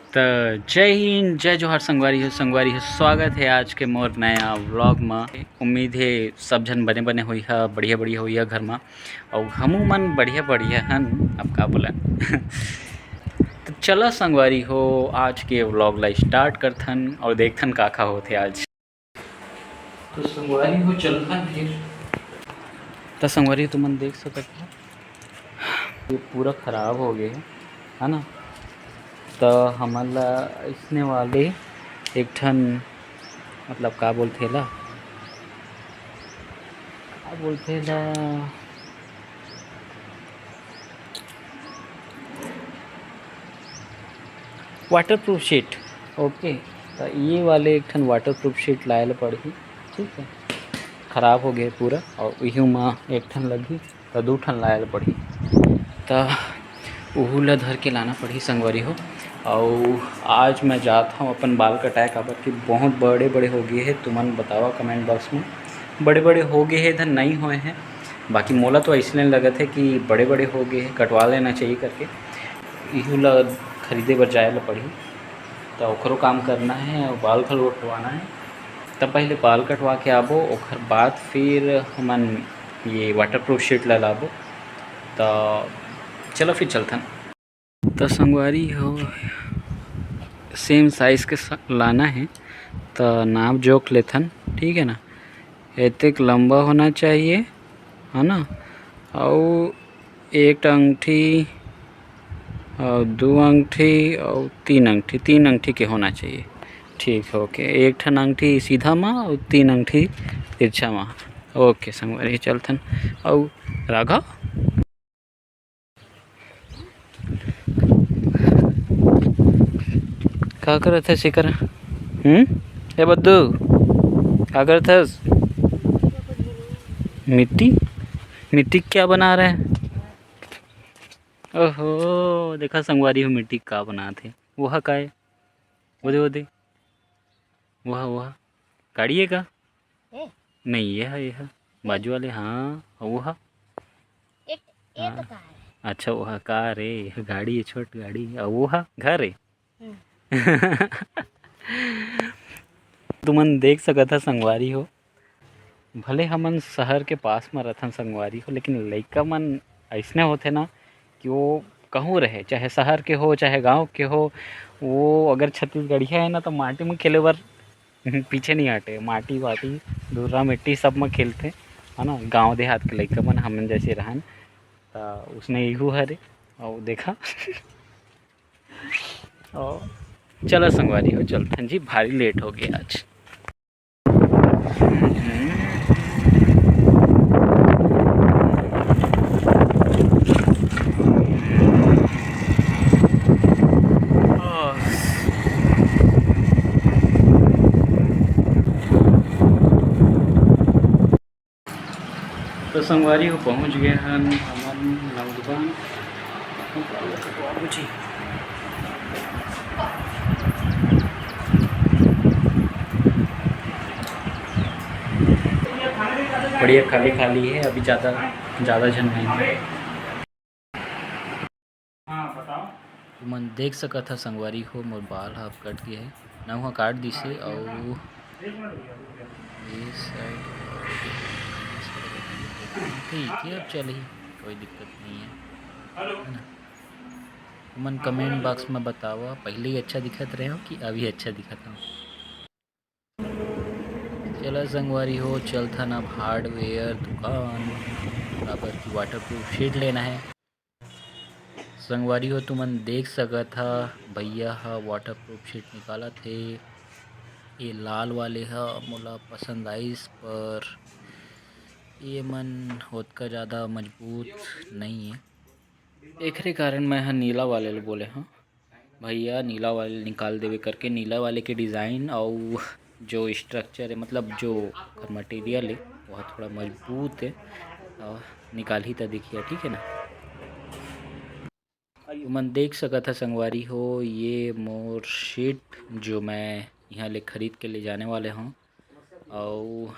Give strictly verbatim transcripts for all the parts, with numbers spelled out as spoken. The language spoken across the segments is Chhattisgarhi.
त जय हिंद, जय जोहार संगवारी हो, संगवारी हो, स्वागत है आज के मोर नया व्लॉग म। उम्मीद है सब झन बने बने होइहा, बढ़िया बढ़िया होइहा घर म, अउ हमू मन बढ़िया बढ़िया हन। अब का बोला त चला संगवारी हो, आज के व्लॉग ला स्टार्ट करथन अउ देखथन का का होथे आज। तो संगवारी हो, चलथन फिर। तो संगवारी हो, तुमन देख सकत हो, ये पूरा खराब हो गए है, है ना? तो हमन ला इसने वाले एक ठन, मतलब, का बोलथे ला, का बोलथे ला, वाटरप्रूफ शीट। ओके, तो ये वाले एक ठन वाटरप्रूफ शीट लाए ला पड़ही। ठीक है, खराब हो गए पूरा, और इहू मा एक ठन लगही, तो दू ठन लाए ला पड़ही। तो उहू ला धर के लाना पड़ही संगवारी हो। और आज मैं जात हूँ अपन बाल कटाए, काबर कि बहुत बड़े बड़े हो गए हैं। तुमन बतावा कमेंट बॉक्स में, बड़े बड़े हो गए हैं, इधर नहीं हुए हैं। बाकी मोला तो ऐसने लगत है कि बड़े बड़े हो गए हैं, कटवा लेना चाहिए करके। इहू ला खरीदे बर जाए ला पड़ही, तो ओकरो काम करना है और बाल घलो कटवाना है। तब पहले बाल कटवा के आबो, ओकर बाद फिर हमन ये वाटरप्रूफ शीट ला लाबो। तो चलो फिर चलथन। तो संगवारी हो, सेम साइज के स-, लाना है, तो नाप जोख लेथन, ठीक है ना? एतेक लंबा होना चाहिए, है ना? और एक अंगठी और दो अंगठी और तीन अंगठी, तीन अंगठी के होना चाहिए। ठीक है, ओके, एक ठन अंगठी सीधा मा और तीन अंगठी तिरछा मा। ओके संगवारी, चलथन। और राघव, का करत है शिकर? हम्म, ए बद्दू, का करत हस? मिट्टी, मिट्टी क्या बना रहा है? ओहो, देखा संगवारी हो, मिट्टी का बनात हे। वह का है? ओदे, ओदे। वह, वह। गाड़ी है का? ए? नहीं, ये है, ये है। बाजू वाले, हाँ, और वह? एक, ये तो हाँ। कार है। अच्छा, वह कार है, गाड़ी है, छोट गाड़ी। और वह घर है? हम्म। तुमन देख सकत ह संगवारी हो, भले हमन शहर के पास म रथन संगवारी हो, लेकिन लइका मन अइसने होथे ना कि वो कहूँ रहे, चाहे शहर के हो, चाहे गाँव के हो, वो अगर छत्तीसगढ़िया है ना, तो माटी में खेले बर पीछे नहीं हटे। माटी वाटी, धुर्रा मिट्टी सब में खेलथे, है ना। गाँव देहात के लइका मन हमन जैसे रहन, त उसने इहू हरे। और देखा, और चला संगवारी हो, चलथन जी, भारी लेट हो गया आज। तो संगवारी हो, पहुंच गए हन हमन नवदुकान। बाबूजी, बढ़िया खाली खाली है अभी, ज़्यादा ज़्यादा झन नहीं है। हाँ, बताओ। तुमन देख सकत ह संगवारी हो, मोर बाल ह अब कट गे हे। नवा काट दिसे अउ ये साइड ठीक है, अब चलही, कोई दिक्कत नहीं है, है ना? तुमन कमेंट बॉक्स में बतावा, पहले ही अच्छा दिखत रहे हो कि अभी अच्छा दिखत हो? चला संगवारी हो, चलथन अब हार्डवेयर दुकान, काबर की वाटरप्रूफ शीट लेना है। संगवारी हो, तुमन देख सकत ह, भैया ह वाटरप्रूफ शीट निकालत हे। ये लाल वाले ह मोला पसंद आइस, पर ये मन ओतका ज़्यादा मजबूत नहीं है, एकरे कारण मैं ह नीला वाले ल बोले हँव। भैया नीला वाले निकाल देवे करके, नीला वाले के डिज़ाइन अउ जो स्ट्रक्चर है, मतलब जो ओकर मटेरियल है, वह थोड़ा मजबूत है। और निकालही त देखिए, ठीक है ना। तुमन देख सकत ह संगवारी हो, ये मोर शीट जो मैं यहाँ ले खरीद के ले जाने वाले हूँ, अउ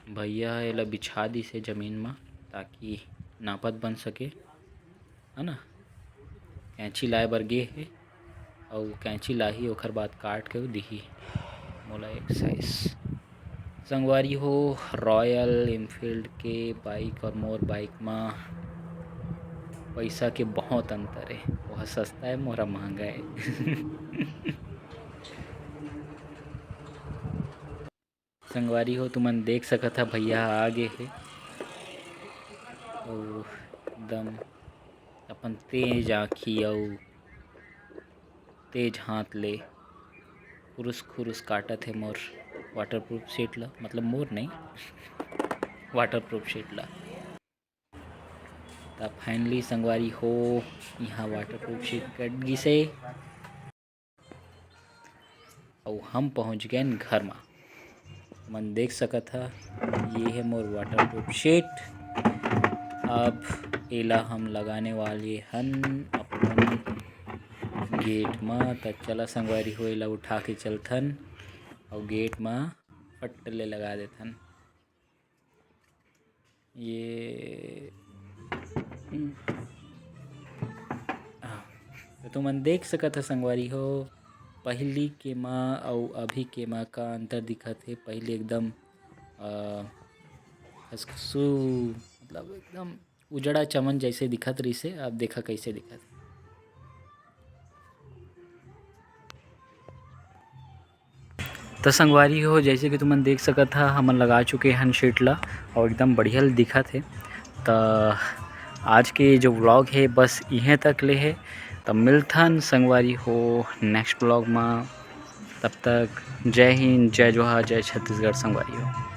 भैया ह एला बिछा दिस हे जमीन म, ताकि नापत बन सके, है ना। कैंची लाए बर गे हे, अउ कैंची लाही, ओखर बाद काट के दिही मोला एक साइज। संगवारी हो, Royal Enfield के बाइक और मोर बाइक म पैसा के बहुत अंतर हे। वह सस्ता हे, मोरा महंगा हे। संगवारी हो, तुमन देख सकत ह, भैया आ गे हे अउ एकदम अपन तेज आँखी अउ तेज हाथ ले खुरुस खुरुस काटत हे मोर waterproof sheet ला, मतलब मोर नहीं, waterproof sheet ला। त finally संगवारी हो, यहाँ waterproof sheet कट गिसे। अउ हम पहुँच गएन घर मा। मन देख सकत ह, ये हे मोर waterproof sheet। अब एला हम लगाने वाले हन अपन गेट मा। त चला संगवारी हो, एला उठा के चलथन अउ गेट मा फट ले लगा देथन। ये, हाँ, त तुमन देख सकत ह संगवारी हो, पहिली के मा अउ अभी के मा का अंतर दिखत हे। पहिली एकदम, अ, खसखसू, मतलब एकदम उजड़ा चमन जैसे दिखत रहिसे, अब देखा कैसे दिखत हे। त संगवारी हो, जैसे कि तुमन देख सकत ह, हमन लगा चुके हन sheet ला अउ एकदम बढ़िया दिखत हे। त आज के जो vlog हे, बस इहें तक ले हे। त मिलथन संगवारी हो next vlog मा। तब तक जय हिंद, जय जोहार, जय छत्तीसगढ़ संगवारी हो।